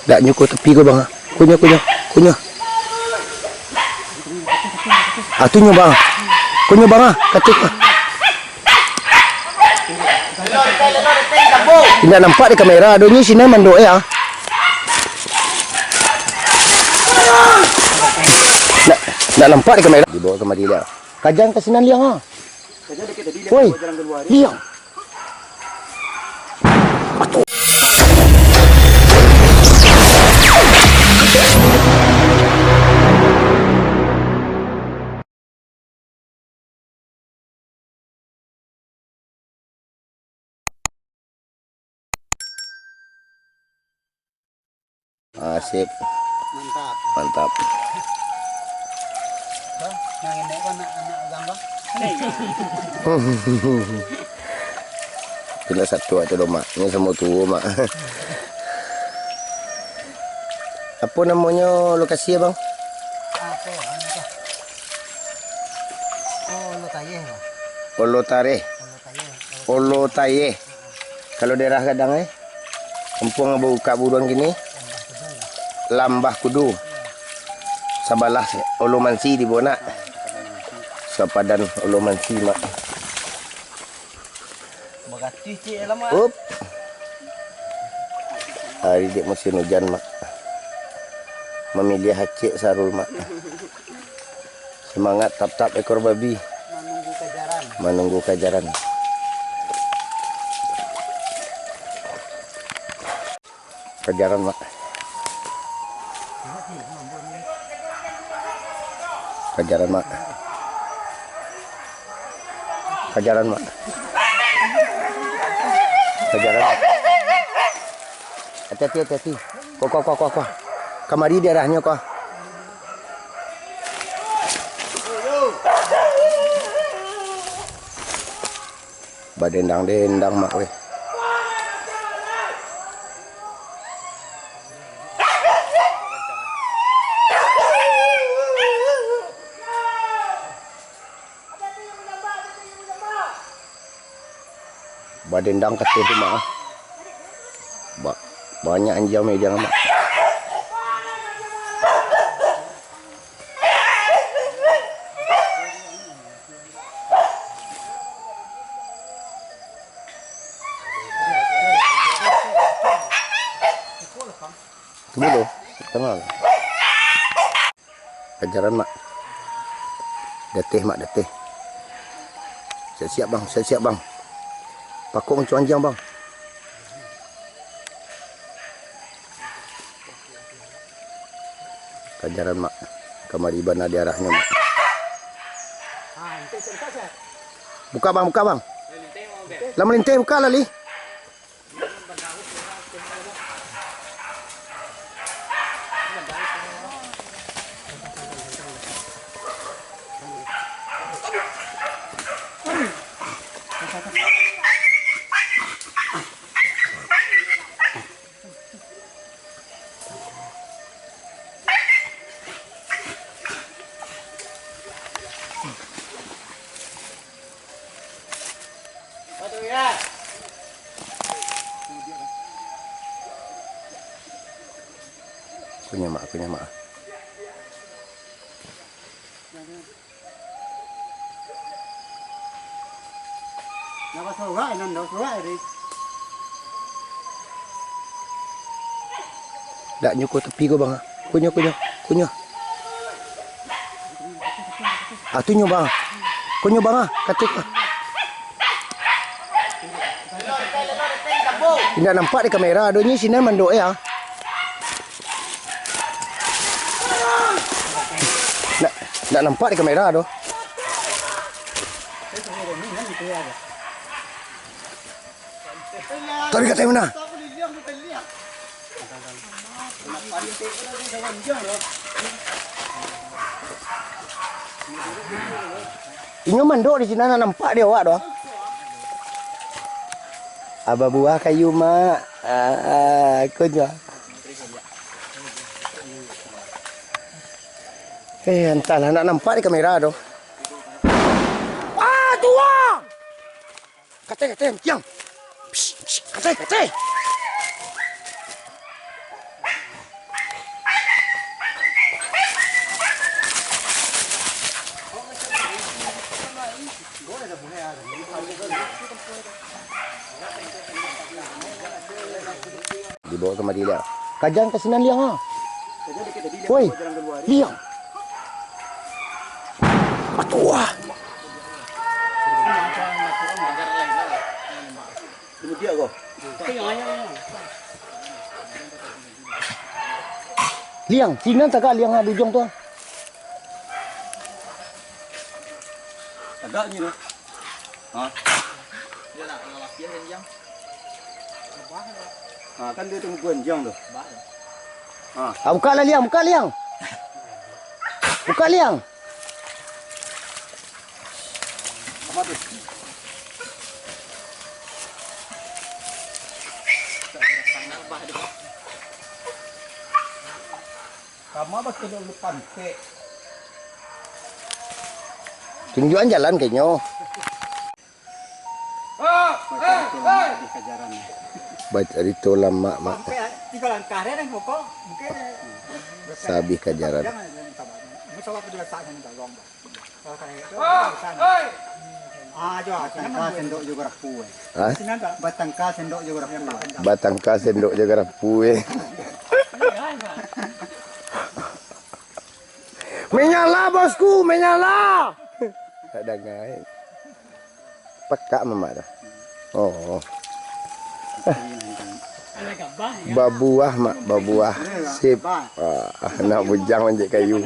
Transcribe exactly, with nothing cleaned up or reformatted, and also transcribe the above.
Dak nyo ko tapi ko, Bang, ah. Ko nyo, ko nyo, ko nyo. Ah, tu nyo, Bang. Ko nyo, Bang, ah. Katik, ah. Indak nampak di kamera, ado nyo sinan mandok, ya. Ndak, ndak nampak di kamera. Dibawa kamari, liak. Kajan ka sinan, liak, ah. Woi, liak. Ah, sip. Mantap. Mantap. Bah, yang ini kan anak, anak abang, bah? Itulah satu aja doh, Mak. Ini semua tua, Mak. Apa namanya lokasi, Abang? Apa, anu tu? Oh, Ulu Tayeh, bah. Ulu Tareh. Ulu Tayeh. Ulu Tayeh. Kalau daerah Gadang, eh, kampuang Abu Kak Buruan kini, Lambah Kudu. Sabalah Ulu Mansi di Bonak. Sapadan Ulu Mansi, Mak. Bagatih cik lah, Mak. Up. Hari dek musim hujan, Mak. Mamiliah acek sarul, Mak. Semangat tap-tap ekor babi. Manunggu kajaran. Manunggu kajaran. Kajaran, Mak. Kajaran, Mak. Kajaran, Mak. Kajaran, Mak. Hati-hati, hati-hati. Ko, ko, ko, ko, ko. Kamari daerahnyo, ko. Badendang-dendang, Mak, weh. Badendang kato tu, Mak, ah. Ba-, banyak anjiang mediang, Mak. Tunggu dulu, tenang. Kajaran, Mak. Dateh, Mak, dateh. Siap-siap, Bang, siap-siap, Bang. Pakok nguncuang anjiang, Bang. Kajaran, Mak. Kamari bana daerahnyo, Mak. Buka, Bang, buka, Bang. Lah malinteh, buka lah, Lih. Kunyah, Mak, kunyah, Mak. Dak nyo ko tapi ko, Bang, ah. Ko nyo, ko nyo, ko nyo. Ah, tu nyo, Bang. Ko nyo, Bang, ah. Katik, ah. Indak nampak di kamera, ado nyo sinan mandok, ya. Ndak, ndak nampak di kamera doh. Tadi katai mana? Inyo mandok di sinan, ndak nampak di awak doh. Abah buah kayu, Mak. Ah, ah, ko nyo. Eh, antahlah, ndak nampak di kamera tu. Ah, tu ah! Katai, katai, tiang. Psst, psst, katai, katai. Dibawa kamari liang. Kajan ka sinan liang, ah. Woi, liang. Aduh, ah. Liang, sinan tagak liang, ah, di ujuang tu, ah. Tagak ni tu. Ha? Dia nak, nak lapiah kan, Jang? Ha, kan dia tunggu anjang tu. Bah, ya. Ha. Ah, buka lah liang, buka liang. Buka liang. Apa tu? Sama betul lu pantek. Tunjuan jalan kayaknyo. Bacarito lamak, Mak. Sampai tiga langkah dia dah pokok, mungkin sabih kajaran. Jangan, jangan sabar. Masa waktu dia tak, jangan tolong. Kalau kalian itu, ah, jo, batangka sendok jo garapu, eh. Hah? Batangka sendok jo garapu, eh. Batangka sendok jo garapu, eh. Menyala, bosku, menyala. Tak dengar, eh. Pakak mamak tu. Oh. Babuah, Mak, babuah. Sip. Ah, anak bujang manjek kayu.